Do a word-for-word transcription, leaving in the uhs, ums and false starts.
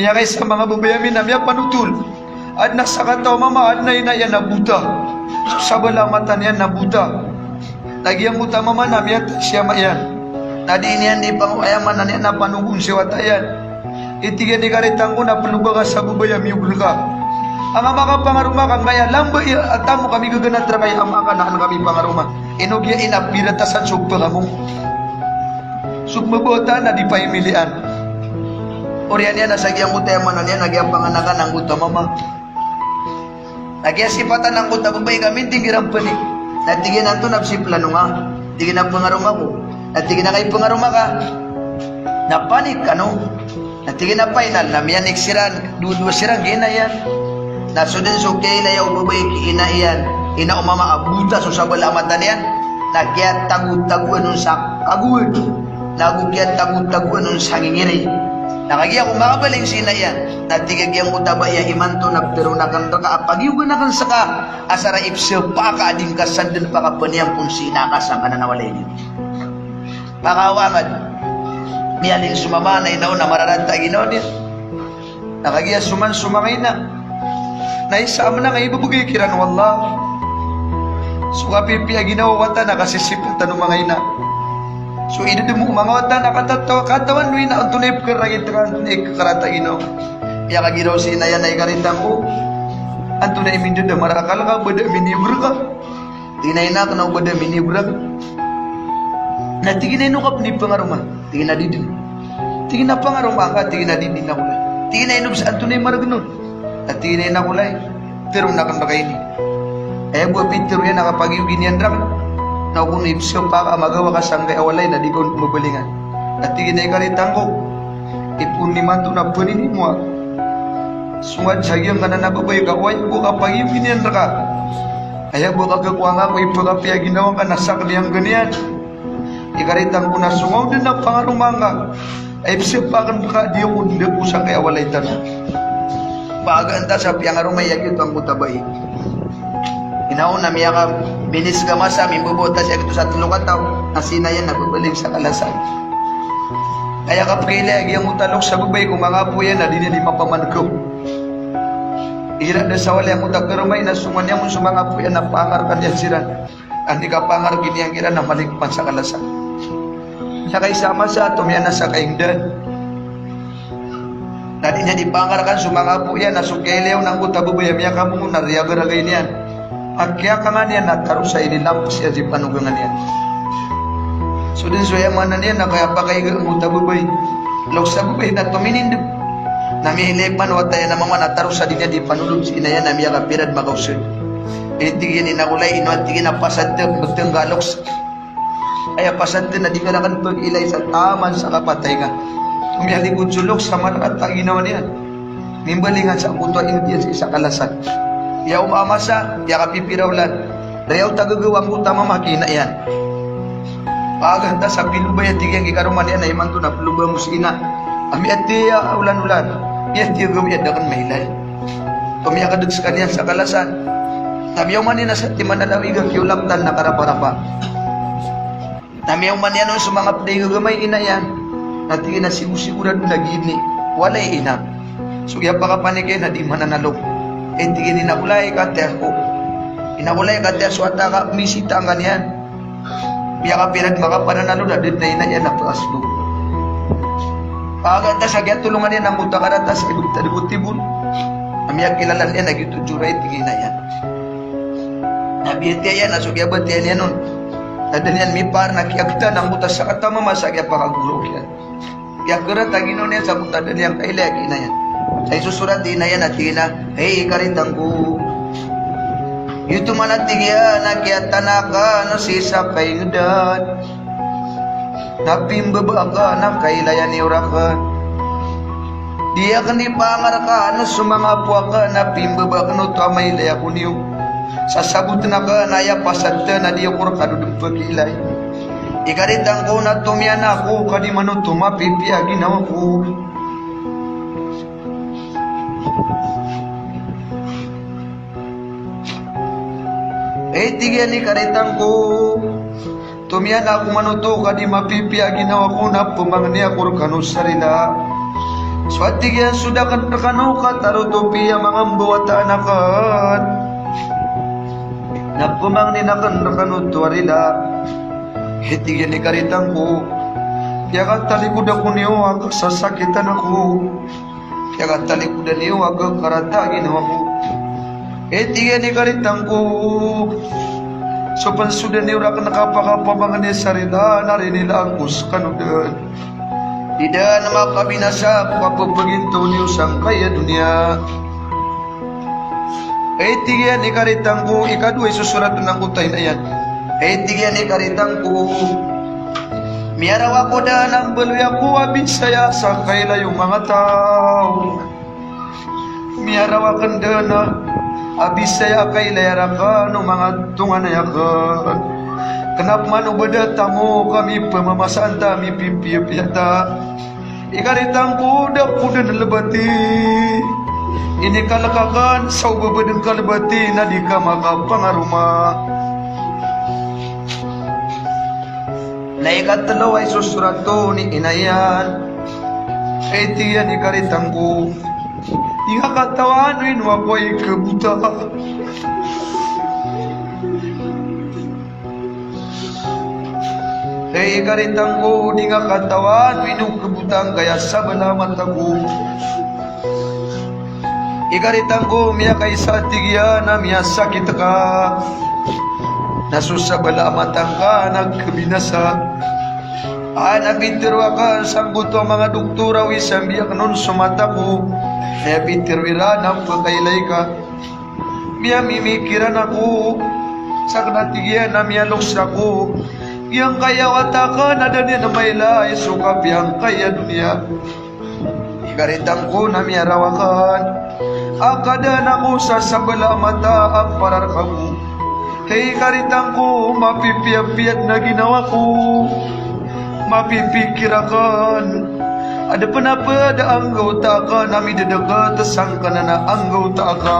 Miyakaisa a manga babay ami na miyapanotol. Adn a sakataw a mama, adn a ina iyan a bota. So sabala a mata niyan na bota. Na giyangkoto a mama na miyatay si ama iyan. Na di niyan di pango aya maana niyan na panogon si wata iyan. Tig iyan, "Ikaritang ko na ploba ka sa babay a miyob rka. Anga makapangaroma ka angkaya lamba i-, a tamok a migaganat rka i ama ka na an ka mipangaroma." Ino giya ina, piratasan so pkamo. So pmbabawata na di paimilian. Oriyan iyan a sa giyangkoto a aya maana niyan na giya panganakan angkoto a mama. Na kiyasipatan angkoto a babay ka minting iran panik. Na tig iyan, "Antonaa bs i plano nga?" Tig iyan a, "Pangaroma ko." Na tig iyan a, "Kay pangaroma ka na panik kano?" Na tig iyan a, "Final." Na miyanik siran, dowa-dowa siran ki ina iyan. Na so dn so kiyailaya o babay ki ina iyan, ina o mama a bota so sabala a mata niyan, na kiyatagotagoan on sa kagowad, na ago kiyatagotagoan on sa ngingiri. Na kagiya ko makabaling si ina iyan, na tig a giyangkoto a bai a imanto na ptharoon akn rka a pagiyogan akn ska a sa ipsapa ka a di ngka san dn pakapaniyampon si ina ka sangkanan a walay niyo. Pakawangad. Miyaling so mama na ina on na mararata a ginawa niyan. Na kagiya so man so manga ina na isa a mnang a ibebegay kiran o Allah. So kapipiya a ginawa o wata na kasisiptan o manga ina. So idedemo o manga wata na katataw-, katawan o ina antonaa i pkharangit ka, antonaa i khakarata a ginawa. Miyakagiraw si ina iyan a, "Ikaritang ko, antonaa i mindadamar a akal ka, ba da miniyob rka?" Tig iyan a, "Ina, kna o ba da miniyob rka?" Na tig iyan a, "Ino ka pn i pangaroma?" Tig iyan a, "Di dn." Tig iyan a, "Pangaroma ka?" Tig iyan a, "Di dn, ina ko lay." Tig iyan a, "Ino bs antonaa i margn on?" Na tig iyan a, "Ina ko lay, tharoon akn rka ini. Aya bo a pitharo iyan a kapagiyogi niyan rka na o kon ipsapa ka a magawa ka sangkaya walay na di ka on pmbabalingan." Na tig iyan a, "Ikaritang ko, ipoon imanto na phaninimo a songad sa giyangkanan a babay ka, oway bo a kapagiyogi niyan rka. Aya bo a kagakowa nga ko ipkhapiya ginawa ngka na sakn iyan kaniyan. Ikaritang ko na songaw dn a pangaroma ngka a ipsapa akn rka a di ako ndao sangkaya walay tano." Pagaan ta sa piyangaroma iyan giyoto angkoto a bai. Ina on na miyakaminis ka masa, mimbabawata siya giyoto sa tlo kataw, na si ina iyan na babaling sa kalasan. Aya kapkailay a giyangkoto a loks a babay ko manga apo iyan na di niyan di mapamankaw. Igira da sa walay angkoto a karoma iyan na songowan iyan on so manga apo iyan na pangarkan iyan siran. An di kapangarki niyan kiran na malingpan sa kalasan. Sa kaisa a masa, tomiyan a sa kaingdan. Na di niyan di pangarkan so manga apo iyan na so kiyailay on angkoto a babay a miyakamongo na riyagaragay niyan a kiyakangan iyan na taros a inilamps iyan si panogangan iyan. So dn so aya maana niyan na kiyapakaiga angkoto a babay. Loks a babay na tominindg. Na miyailay pn o wata iyan a mama na taros a di niyan di panolon si ina iyan a miyakapira dn makaosod. Tig iyan a, "Ina ko lay, ino a," tig iyan, "a pasad tn, btng ka loks. Aya pasad tn na di ka rakn pkhailay sa taman sa kapatay ka." Tomiyaligod so loks sa marata a ginawa niyan. Mimbalingan sa angkoto a ingd iyan sii sa kalasan. Aya oman a masa, aya kapipira olan, riyaot a gagaw angkoto a mama ki ina iyan. Pagaan ta sa piloba iyan, tig iyan, ki karoma niyan a imanto na ploba mo si ina. A miyatiya a olan-olan, miyatiya a gawii a da akn mailay. Tomiyakadg skaniyan sa kalasan. Na miyaoma niyan a satiman a lawig a kiyolamtan na karaparapa. Na miyaoma niyan on so manga pd a igagamay i ina iyan. Na tig iyan a sigosigorado na gini, walay ina. So kiyapakapanik iyan na di mananalo. Tig iyan a, "Ina ko lay, katiya ko. Ina ko lay, katiya so wata ka, pmisitaan ka niyan." Miyakapira dn makapananalo na da dn a ina iyan a pkasbag. Pagaan ta sa kiyatolongan iyan angkoto a karatas a ibgtad ko tibon. Na miyakilalaan iyan a giyoto dn so rai, tig iyan a ina iyan. Na biyatiya iyan a so kiyabatiya niyan on na da niyan mipaar na kiyagtan angkoto a sakataw a mama sa kiyapakagoraok iyan. Kiyakrat a ginawa niyan sa angkoto a da niyan kailay a ki ina iyan. Sa isosorat i ina iyan a tig iyan a, "Hay ikaritang ko, giyoto man a," tig iyan, "a kiyatana akn sii sa kaingdan na pimbaba akn a kailayan iyo rakn. Di akn di pangarkan so manga apo akn a pimbaba akn oto a mailay ako niyo. Sasabotn akn a aya pasad tn a di ako rkano dn pkhailay. Ikaritang ko na tomiyan ako ka di man oto mapipiya a ginawa ko." Tig iyan a, "Ikaritang ko, tomiyan ako man oto ka di mapipiya a ginawa ko na pmangni ako rkano sa rila. So, a tig iyan, so da akn rkano katarotop iyan a manga mbawataan akn na pmangnin akn rkano oto a rila. Hay, tig iyan, i karitan ko, piyakatalikod ako niyo a kasasakitan ako. Piyakatalikodan iyo a kakarata a ginawa ko. Hay, tig iyan, i karitan ko, so pn so da niyo rakn kapakapamangni sa rila na rinilaan ko skano dn. Di dn makabinasa ko kapapagintaw niyo sangkaya doniya. Hay, tig iyan, i karitan ko, ikadowa i sosorat angkoto a ina iyan. Hay, tig iyan, i karitan ko, miyaraw ako dn a mbaloy ako a bisaya sa kailay o manga taw. Miyaraw akn dn a bisaya a kailay a rakan o manga tonganay akn. Kna pman o ba da tamok a mipmamasaan ta, mipipiyapiya ta. I karitan ko, da ko dn lbati. Inikalk akn sa o ba ba dn ka lbati na di ka makapangaroma. Na ikatlo a isosorat on i ina iyan. Hay, tig iyan, i karitan ko, di ngka katawan o ino ako a ikabota. Hay, i karitan ko, di ngka katawan o ino kabota angkaya sabala a mata ko. I karitan ko, miyakaisa, tig iyan, a miyasakit ka na so sabala a mata ngka na kabinasa. A, na pitharo akn sangkoto a manga doktor a oway, sambi akn on so mata ko. Na pitharo iran a pkailay ka. Miyamimikiran ako. Sakn, a tig iyan, a miyaloks ako. Giyangkaya wata akn na da niyan mailay so kapiya angkaya doniya. I karitan ko, na miyaraw akn a kadaan ako sa sabala a mata a pararkamo. Hay, i karitan ko, mapipiyapiya dn a ginawa ko. Mapipikir akn a da pn a pd a anggawta akn a midadkt sangkanan a anggawta aka.